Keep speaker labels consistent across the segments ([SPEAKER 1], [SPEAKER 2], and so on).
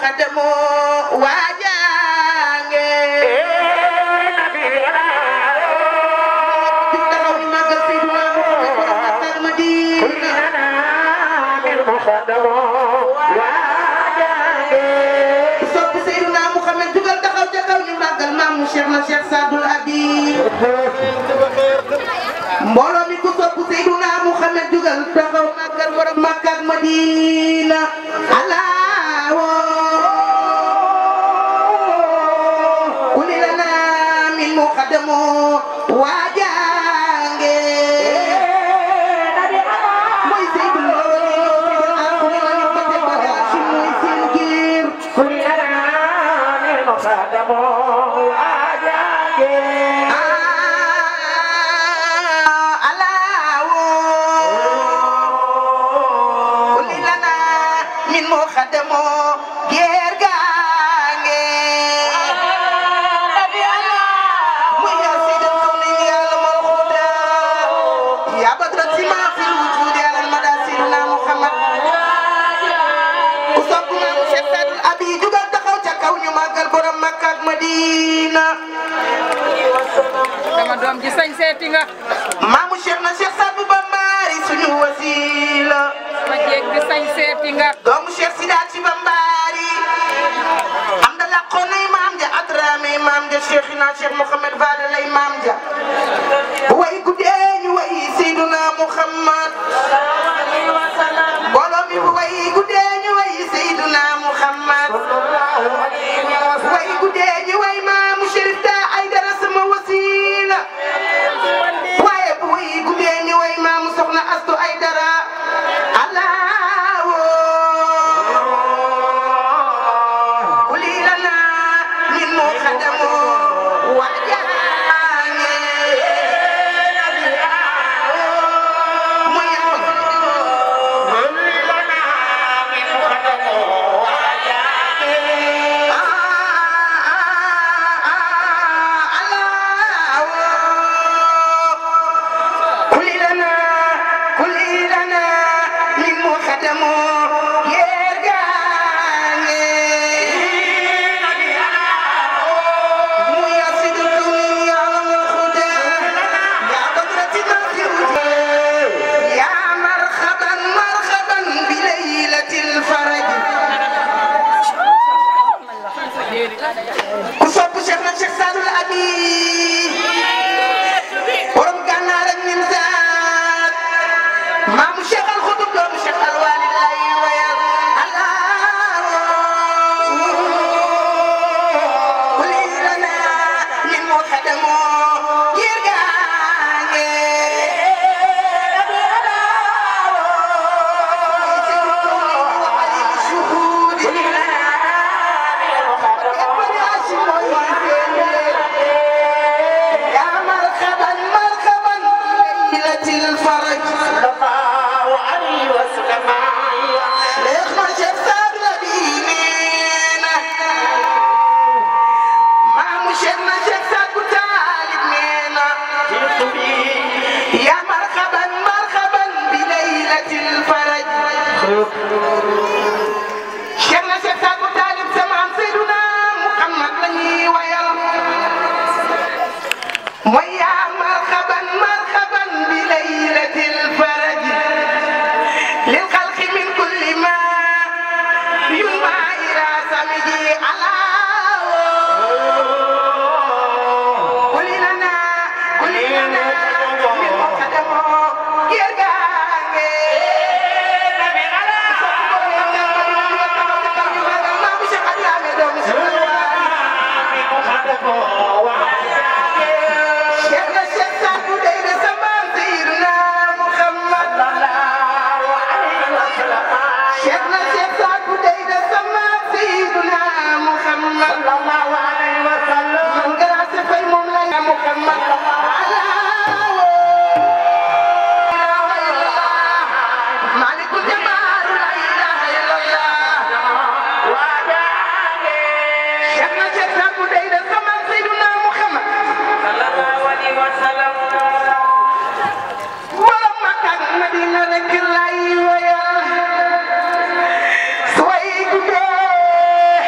[SPEAKER 1] muqaddamu waajange sopp Seydina Muhammad jugal taxaw ca kaw ñu màggal maamu Cheikh na Cheikh Sadul Abi mbooloo mi ku sopp Seydina Muhammad jugal taxaw màggal borom Makka ak Madina alaawo kuli lana min muqaddamu waajange mooy Seydina
[SPEAKER 2] doom ji sañ seeti nga
[SPEAKER 1] maamu Cheikh na Cheikh Sadou Bambari suñu wasila
[SPEAKER 2] ma jeeg bi sañ seeti nga
[SPEAKER 1] doomu Cheikh Sidaat ci Bambari am da laqoon na imaam ja adraame imaam ja Cheikhina Cheikh Mouhamed Fadel la imaam ja way guddee ñu way Seydina Muhammad mbooloo mi bu way guddee ñu way Seydina Muhammad way guddee ñu way maamu Chérif ta ay dara sama wasila waaye bu way guddee ñu way maamu soxna Astu ay dara alaawo kuli lana min muqaddamu waajange ku sopp Cheikh na Cheikh Sadul Abi borom Gànnaar ak Nimzaat maamu Cheikh al Xutub doomu Cheikh al Walid lay wayal kuli lana min muqaddamu ngir gaange Cheikh na Cheikh Sadou Talib samaam Seydina Muhammad la ñuy wayal mooy yaa marhaban marhaban bi laylatil faraj lil xalqi min kulli ma yumma ila samiji ala kuli lana min muqaddamu ngir gaange Cheikh na Cheikh Sadou day de sama Seydina Muhammad Cheikh na Cheikh Sadou day de sama Seydina Muhammad man grâce fay moom la Muhammad malikul jamaal la ilaha illallah Cheikh na Cheikh Sadou day de sama Seydina Muhammad borom Makka ak Madina rek lay wayal su way guddee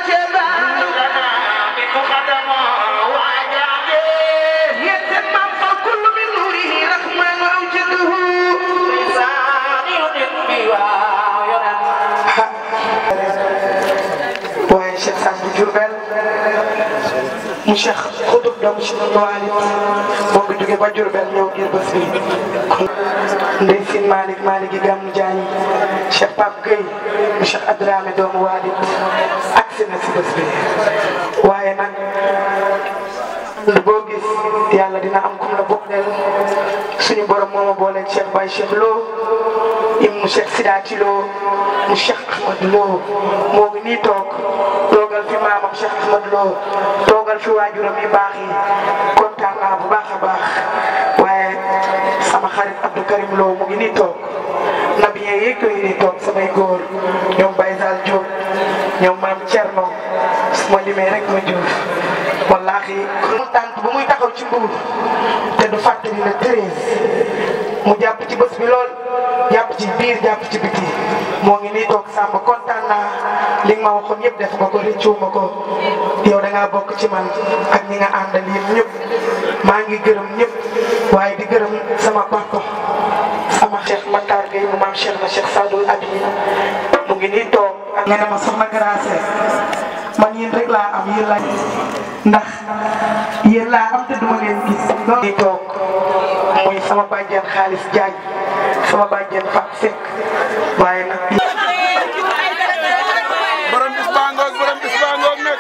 [SPEAKER 1] Thieba yéen maam fa kullu min nuurihi rahmaanu awjaduhu waaye Cheikh Sass bu Diourbel mu Cheikh Xutub doomu Cheikh Walid moo ngi jóge ba Diourbel ñëw ngir bés bi Ndey Sin Malick yi Gàmmu Jaañ Cheikh Pape Gueye mu Cheikh Adrame doomu Walid agsi na si bés bi waaye nag boo gis yàlla dina am kum la booleel suñu borom moo ma booleeg Cheikh Baye Cheikh Lo ibnu Cheikh Sidaati Lo mu Cheikh Ahmad Lo moo ngi nii toogal fi maamam Cheikh Ahmad Lo toogal fi waajuram yu baax yi kontaan naa bu baax a baax waaye sama xarit Abdou Karim Lo mu ngi nii toog nabi yeeg yi nii toog samay góor ñoom Baye Sall Diop ñoom maam Thierno su ma limee rek ma Diouf wallaahi mu tànt bu muy taxaw ci Mbuur te du fàttali la 13 mu jàpp ci bés bi lool jàpp ci biir jàpp ci biti moo ngi nii toog Samba kontaan naa li nga ma waxoon yëpp def nga ko rëccuwuma ko yow da ngaa bokk ci man ak ñi nga àndal yëpp ñëpp maa ngi gërëm ñëpp waaye di gërëm sama papa sama Cheikh Matar Gueye mu maam Cheikh na Cheikh Sadul Abi mu ngi nii toog ak nga ne ma soxna Gracé man yéen rek laa am yéen laa ndax yéen laa am te duma leen gis loolu di toog muy sama bàjjen Xaalis Jaañ sama bàjjen Fat Seck waaye nag
[SPEAKER 3] borom bis baa ngoog nag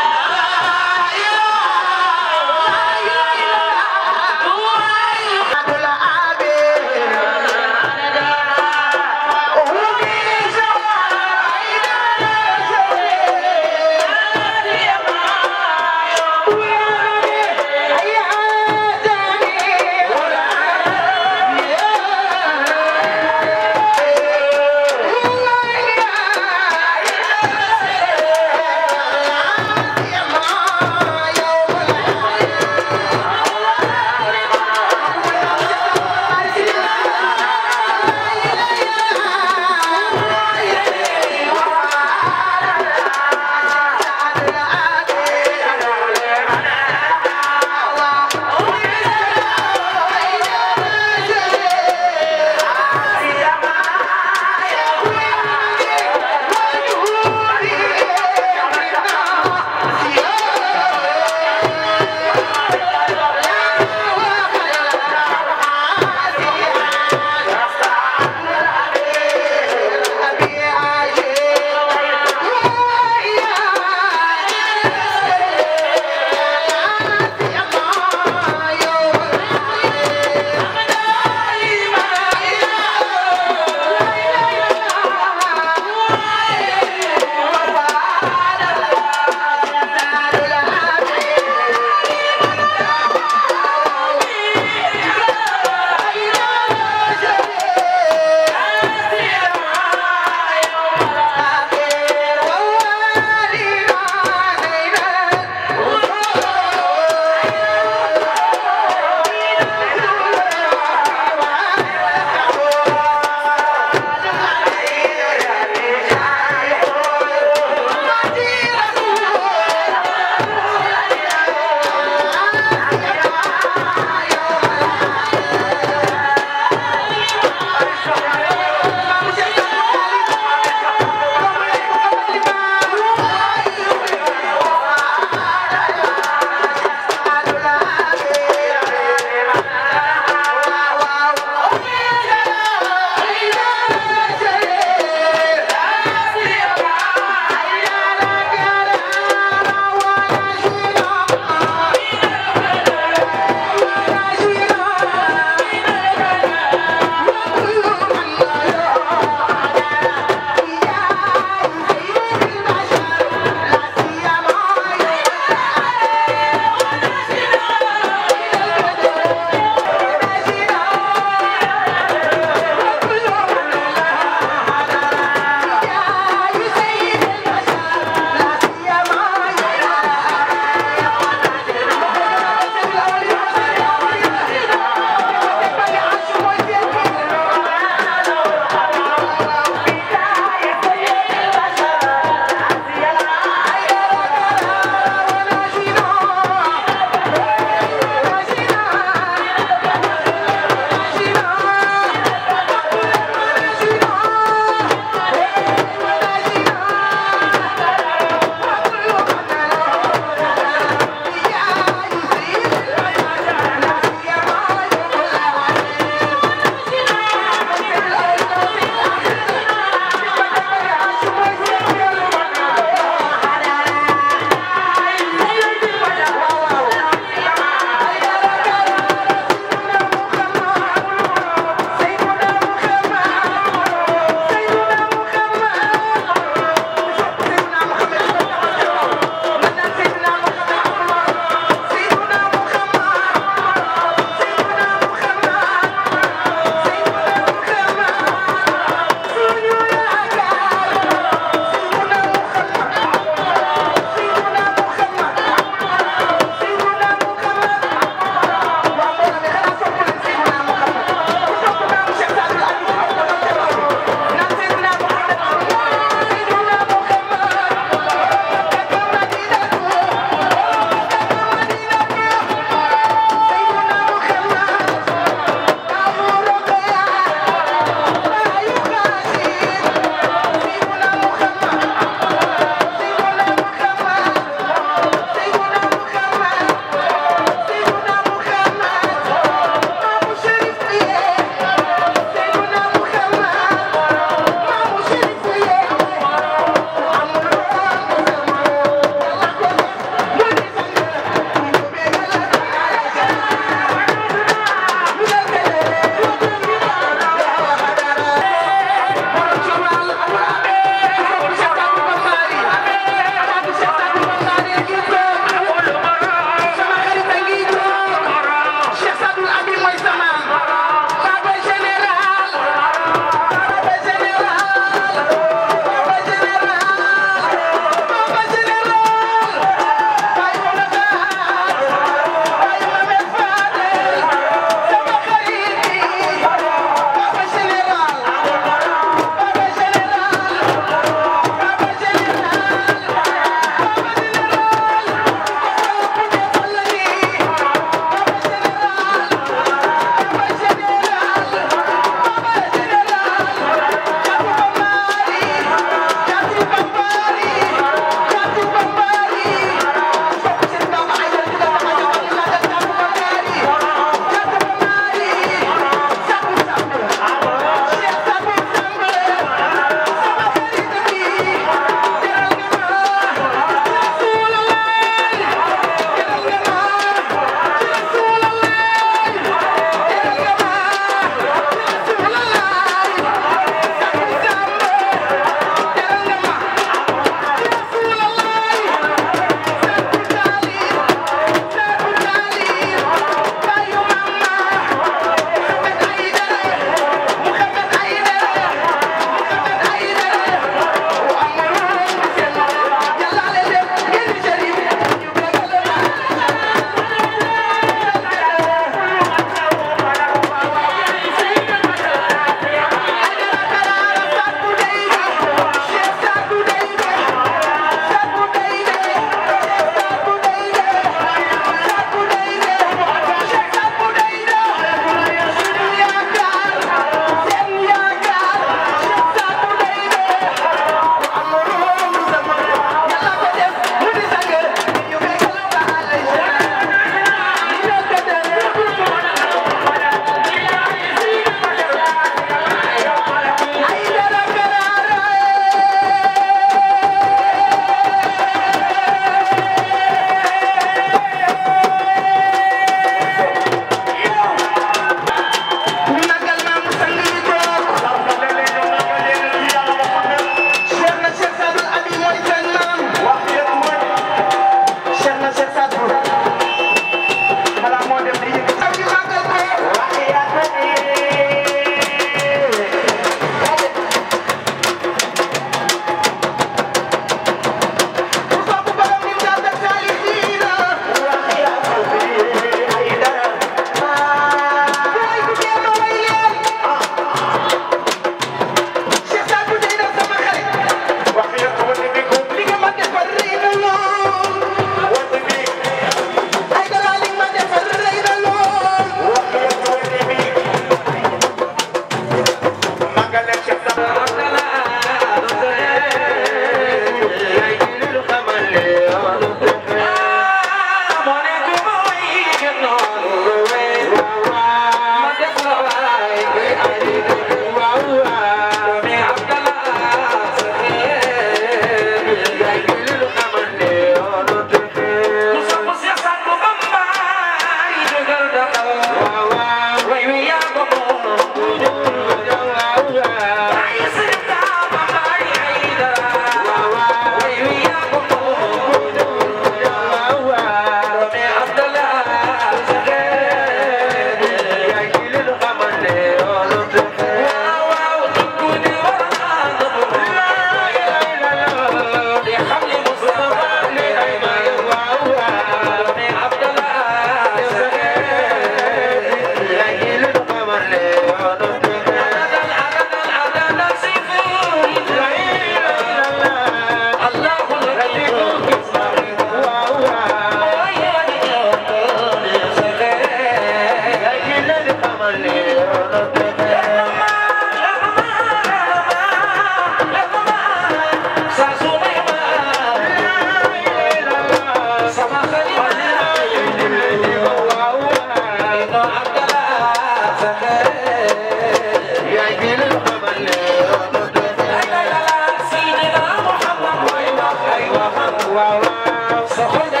[SPEAKER 4] Wow, wow, so